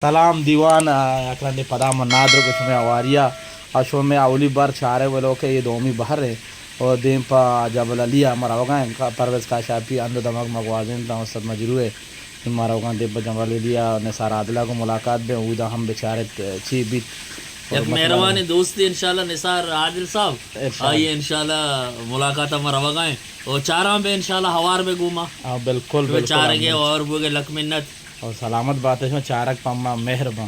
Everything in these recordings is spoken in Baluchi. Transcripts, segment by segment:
سلام دیوان، آ، یک رندے پدا من نادرک شمئے ہواری ءَ، آ، شمئے اولی بر چارگ ولوک ءِ اے دومی بہر اِنت ءُ دیم پہ جبل علی ءَ ما روگ ءَ ایں۔ کا-، پرویز کاشاپی ہند ءُ دمگ ما گوازینت، استاد مجروح ءَ، ما روگ ءَ ایں دیم پہ جبل علی ءَ نثار عادل ءَ گوں ملاقات بیں، اودا ہم بچار ایں چی بیت۔ یک مہروانیں دوستے انشاءاللہ نثار عادل صاحب، انشاءاللہ۔ آئی ءَ انشاءاللہ ملاقات ءَ ما روگ ءَ ایں۔ او چاراں بہ انشاءاللہ ہوار بہ گوں ما۔ ہاں، بالکل، شمئے بالکل، چارگ ءِ الحمدللہ۔ ہوار بوگ ءِ لک منت۔ او سلامت بات ئے، شما چارگ پہ ما مہر باں۔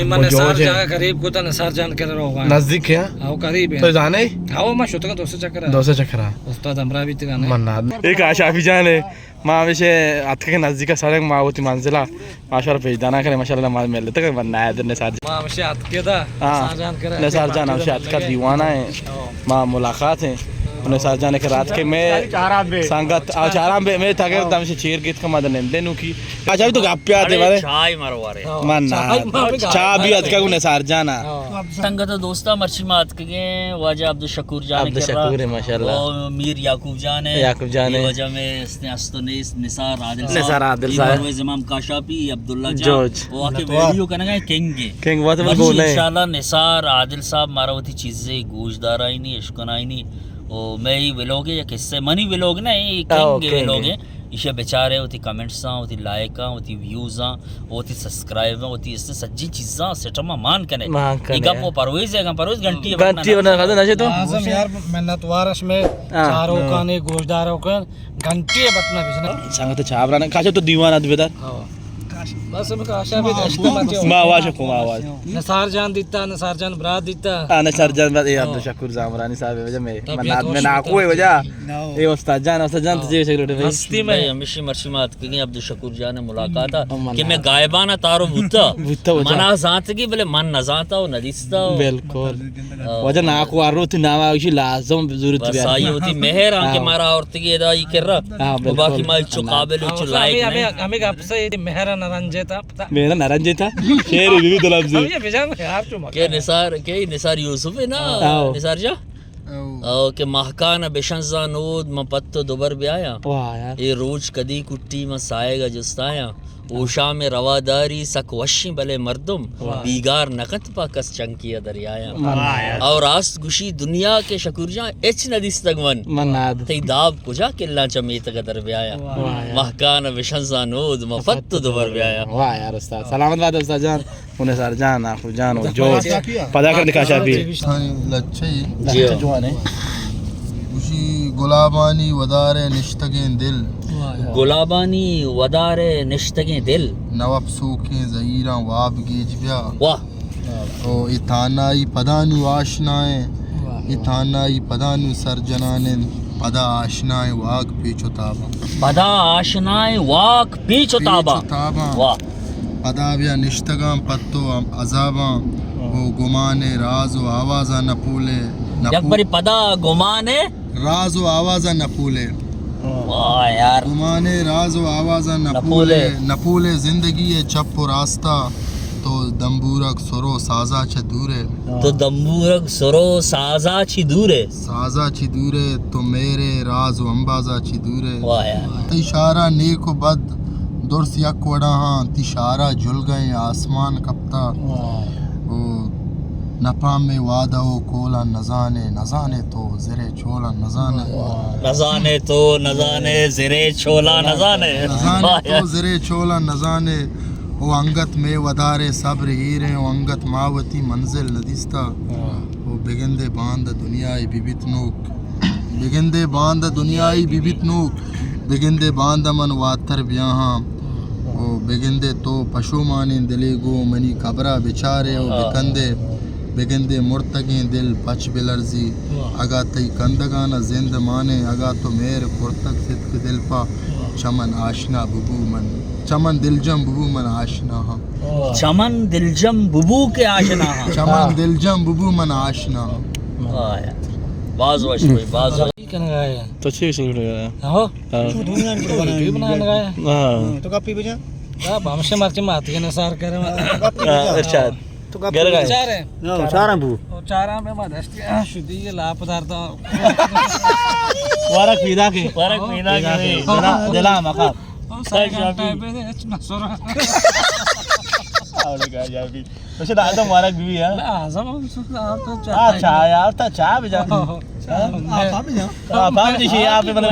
من او نثار جوج ایں۔ جان قریب کو تا نثار جان کرا روگ ءَ ایں۔ نزدیک ہے؟ ہاں، قریب ہے۔ تو جانے؟ ہاں، ما شتگاں دو سے چکر ہے۔ دو سے چکر ہے۔ استاد ہمراہ بیتگ ءَ۔ من نہ۔ ایک آشافی جان ہے۔ ما ہمیشہ اتکگ نزدیک سرنگ ما وتی منزل ءَ۔ ماشاءاللہ پیش دانا کرے، ماشاءاللہ ما ملتگ من نہ در نثار۔ ما ہمیشہ اتکے دا، ہاں، نثار جان کرا۔ نثار جان ہمیشہ اتکا دیوانہ ایں۔ ہاں۔ ما ملاقات ایں۔ نثار جان کہ رات کہ مئے سنگت، آ، چاراں بہ، مئے تاکہ دم سے چیر گیت کہ ما در نندے نو کی۔ اچھا، تو گپ یاد ہے بارے؟ چائے مروارے۔ من نہ۔ چائے مروارے۔ چا بھی اتکا گوں نثار جان ءَ۔ ہاں۔ سنگت ءُ دوستاں، مرچی ما اتکگیں واجہ عبدالشکور جان ءِ کرا۔ عبدالشکور، ماشاءاللہ۔ او میر یعقوب جان ءِ۔ یعقوب جان ءِ۔ اے واجہ مئے است، است ءُ نیست نثار عادل صاحب۔ نثار عادل صاحب۔ اے پرویز امام کاشاپی، عبداللہ جان۔ جوج۔ او آ کہ ویڈیو کنگ ءَ کنگ ءَ۔ کنگ وات من مرچی گون ہے۔ انشاءاللہ نثار عادل صاحب مارا وتی چیزے گوشدارائینی، اشکنائینی۔ او مئے اے ویلوگ ءِ یک حصہ، منی ویلوگ نہ، اے آ، کنگ ءِ کنگ ءِ۔ ویلوگ ءِ۔ ایشی ءَ بچارے، وتی کمنٹساں، وتی لائکاں، وتی ویوزاں، وتی سبسکرائباں، وتی است سجی چیزاں سٹم ءَ مان کنے۔ مان کنے۔ اے گپ ءَ پرویز ءَ گوں، پرویز گھنٹی ءَ بٹنا۔ گھنٹی ءَ بٹنا۔ نہ، نہ شے تو؟ اعظم یار، منت وارش مئے ہاں۔ چاروکانے، گوشداروکاں، گھنٹی ءَ بٹنا بجنا۔ سنگت چابرانے، کاشا تو دیوان ات بدار۔ ہاں۔ بس ہم کاشا بھی دشت ما واش کو، ما واش۔ نثار جان دیتا، نثار جان برات دیتا۔ ہاں، نثار جان برات، اے ہاں۔ عبدالشکور زامرانی صاحب ءِ وجہ مئے، تب من یہ ناد تو مئے شکر ناکو ءِ وجہ۔ اے استاد جان، استاد جان، تو ہاں۔ جی شکر۔ ہستی مئے ہمیشہ مرچی ما اتکگیں عبدالشکور جان ءِ ملاقات ءَ، ہم کہ مئے نہ۔ گائبانہ تعارف بوتا۔ بوتا، بوتا۔ منا زانتگی، بلے من نہ زانتا ءُ نہ دیستا ءُ۔ بالکل۔ ہاں۔ واجہ ناکو ہر روتی نام آوشی لازم ضرورت بس بیار۔ آئی وتی مہر آں کہ ہاں۔ مارا آورتگی ادا ای کرا۔ ہاں، ءُ باقی بالکل۔ ما ہچو قابل، ہچو ہاں، لائق ہمیں، نہیں۔ ہمیں، ہمیں گپ سے مہر نہ رنجے تا۔ مہر نہ رنجے تا۔ شعر بھی تو لفظ۔ ہمیں بجان یار چو مکان۔ کہ نثار، کہ نثار یوسف ہے نا؟ ہاں۔ نثار جان؟ او۔ او کہ ماہکان بشنزاں نود، من پت ءُ دوبر بیایاں۔ واہ یار۔ اے روچ کدی کٹی، من ساہگ ءَ جستایاں۔ ہوشام ءِ رواداری سک وشیں، بلے مردم واہ۔ بیگار نہ کنت پہ کس چنکی ءَ دریایاں۔ واہ یار۔ او راست گوشی دنیا کہ شکور جان ہچ نہ دیستگ من۔ من ناد۔ تئی داب کجا کلاں چہ میتگ ءَ در بیایاں۔ واہ یار۔ ماہکان بشنزاں نود، من پت ءُ دوبر بیایاں۔ واہ یار استاد۔ سلامت بات استاد جان۔ ءُ نثار جان، آخو جان ءُ جوج۔ پدا کر نکاشا بھی۔ ہانی لچہ ای۔ جی۔ لچہ جوان ہے۔ گوشی گلابانی ودار ءَ نشتگیں دل۔ گلابانی ودار ءَ نشتگیں دل۔ نہ وپسوکیں زہیراں واب گیج بیا۔ واہ۔ او اے تہنائی پدا نوں آشنا ایں۔ واہ۔ اے تہنائی پدا نوں سر جنان ایں۔ پدا آشنا ایں واک پیچ ءُ تاباں۔ پدا آشنا ایں واک پیچ ءُ تاباں۔ پیچ ءُ تاباں۔ واہ۔ پدا بیا نشتگاں پہ تو عذاباں۔ او گمان ءِ راز ءُ آوازاں نہ پولے، نہ یک پو-، بری پدا گمان ءِ راز ءُ آوازاں نہ پولے۔ واہ یار۔ گمان ءِ راز ءُ آوازاں نہ نہ پولے۔ پولے، نہ پولے زندگی ءِ چپ ءُ راستا۔ تو دمبورگ سر ءُ سازا چہ دورے۔ تو دمبورگ سر ءُ سازا چہ دورے۔ سازا چہ دورے، تو مہر ءِ راز ءُ امبازا چہ دورے۔ واہ یار۔ تئی شارا نیک ءُ بد درس یک وڑا ہاں، تئی شارا جلگئیں آسمان کپتا۔ واہ۔ او نپامے وعدہ ءُ کولاں نزانے، نزانے تو زرے چولاں نزانے۔ واہ۔ نزانے تو، نزانے زرے چولاں نزانے۔ نزانے واہ تو یار۔ زرے چولاں نزانے۔ او انگت مئے ودارے صبر ایریں، او انگت ما وتی منزل ندیستا۔ واہ۔ او بگندے باندا دنیائے ببیت نوک۔ بگندے باندا دنیائے ببیت نوک۔ بگندے باندا من واتر بیاہاں۔ او بگندے تو پشومانیں دلے گوں منی قبرا بچارے او ہاں۔ بکندے۔ بگندے مرتگیں دل پچ بلرزی۔ واہ۔ اگاں تئی کندگانا زند مانے، اگاں تو مہر کرتگ ستک دل پا، واہ۔ چمن آشنا ببو من، چمن دلجم ببو من آشنا ہاں۔ واہ۔ چمن دلجم ببو کہ آشنا ہاں۔ چمن دلجم ببو من آشنا ہاں۔ واہ یار۔ باز وش بھائی، باز وش۔ کنگا ہے۔ تو چی سنگ کنگا ہے؟ ہاں۔ ہاں۔ تو دنیا میں تو ویڈیو بنانے گا ہے۔ ہاں۔ تو کپی بجا؟ ہاں، ہمشے مرچی ماتی نثار کرے۔ ہاں، ارشاد۔ تو گپ گرگ ءَ۔ چار ایں۔ نو، چاراں بو۔ او چاراں بہ ما دشتی، آ، شدی لاپ دار دا۔ ورق پیدا کے۔ ورق پیدا کے۔ دلا، دلا مخاب۔ او سائیکل ٹائپ ہے، اچ نہ سورا۔ اور کامیابی۔ ویسے تو آدم مبارک بھی ہے۔ لا، اعظم ہم سن، آپ تو چاہ ہاں، چاہ یار، تا چاہ بھی جان۔ ہاں، آپ ہم جان۔ آپ ہم جی، آپ بھی بنا۔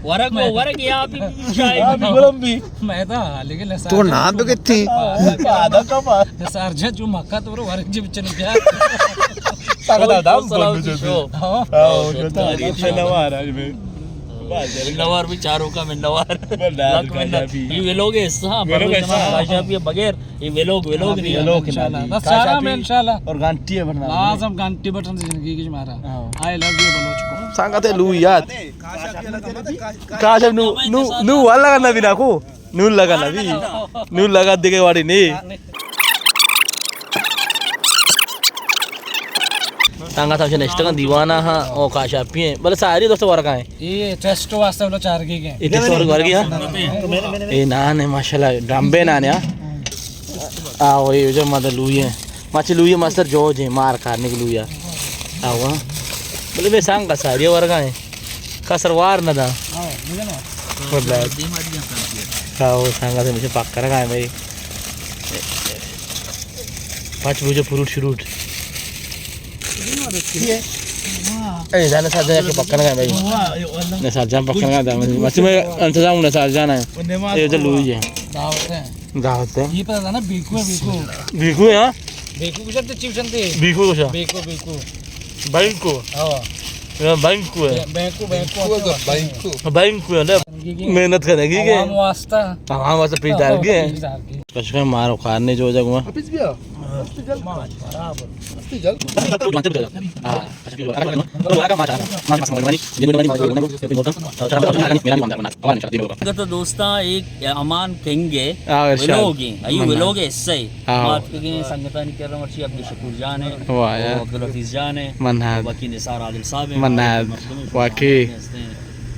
ورگ وہ، ورگ یا آپ بھی چاہ۔ آپ بھی گرم بھی۔ میں تو حالی کے لسار تو نام تو کتھی؟ آدم کا پاس۔ لسار جا جو مکہ تو ورگ جی بچن کیا؟ ساگا دا دام کون جو۔ ہاں، جو تو منوار ہے۔ منوار بھی چاروں کا منوار۔ لک منت۔ یہ ویلوگ ہے حصہ، ویلوگ ہے حصہ۔ بغیر یہ ویلوگ، ویلوگ نہیں ہے۔ ویلوگ انشاءاللہ۔ بس چارہ میں انشاءاللہ۔ اور گھنٹی ہے بٹنا۔ لازم گھنٹی بٹن زندگی کی مارا۔ ہاں۔ I love you بلوچ کو۔ سنگت ہے لویات۔ کاشف نو، نو، نو والا کرنا بھی نہ کو۔ نون لگا نبی۔ نون لگا دیگه واڑی نی۔ تانگا تاں نشتگاں دیوانا ہاں، او کاشاپی ہیں۔ بلے ساری دوست ورگا ہیں۔ یہ ٹیسٹ واسطے وہ لوگ چارگی کے۔ یہ ٹیسٹ ورگ ورگی ہاں۔ یہ نان ہے ماشاءاللہ، ڈرمبے نان ہے ہاں۔ آو، یہ جو مدلوی ہے۔ مچ لوی مستر جو جے مار کارنے کی لویا۔ آوا۔ بلے بے سانگ کا ساری ورگا ہیں۔ کا سروار نہ دا۔ واللہ۔ آو، سانگ سے مجھے پاک کر گئے بھائی۔ پاچ بجے فروٹ شروٹ۔ اے جانے ساتھ جانے کے پکڑ گئے بھائی۔ نے ساتھ جان پکڑ گئے۔ مچ میں انتظام نے ساتھ جانا ہے۔ یہ تو لوی ہے۔ دعوت ہے۔ دعوت ہے۔ یہ پتہ تھا نا، بیکو ہے، بیکو۔ بیکو ہے، ہاں؟ بیکو کچھ تو چیز چلتے۔ بیکو کچھ؟ بیکو، بیکو۔ بینکو۔ ہاں۔ یہ بینکو ہے۔ Banquo, Banquo, Banquo. بینکو ہے نا۔ محنت کرے گی کہ؟ عوام واسطہ۔ عوام واسطہ پیش دار کی ہے۔ پیش دار کی۔ کشکے مارو کارنے جو جگ میں۔ واپس بیا۔ برابر۔ ہاں۔ گت دوستاں، ایک امان کنگ ہے، ہاں، ارشاد۔ ویلوگ ہیں، ایو ویلوگ ہے، حصہ ہے۔ ہاں۔ مات کے گئے سنگتانی کر رہا مرچی عبدالشکور جان ہے، واہ یار۔ عبدالحفیظ جان ہے، من ہاد۔ باقی نثار عادل صاحب ہیں، من ہاد۔ مردم ہیں، واقعی۔ ہستیں،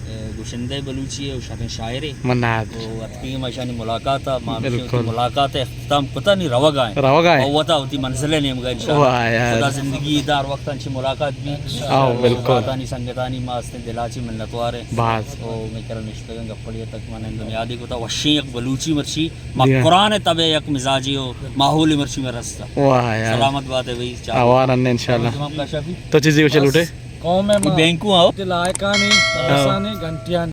اے، گشندہ بلوچی ہے، شاعر ہے۔ من ہاد۔ تو اتکی ما شانی ملاقات ہے، ما بالکل۔ ملاقات ہے۔ تام کتا نہیں روگا ہیں۔ روگا ہیں۔ اور وتا ہوتی منزل ہے نیمگا انشاءاللہ۔ واہ یار۔ خدا زندگی دار وقت انچی ملاقات بھی۔ آو، بالکل۔ ملاقاتانی سنگتانی ما استیں دلاچی منتوار ہیں۔ باز۔ او میں کرا نشتگن گپڑی تک من دنیا دی کتا وشیں یک بلوچی مرچی۔ ما جی ہاں۔ قرآن تبع یک مزاجی ہو ماحول مرچی میں رستا۔ واہ یار۔ سلامت بات ہے بھائی۔ آوار ان انشاءاللہ۔ امام کاشافی۔ تو چیزی کو چلوٹے؟ قوم ہے ما۔ بینکو آو۔ لائقانی، ہاں۔ انسانی گھنٹیاں۔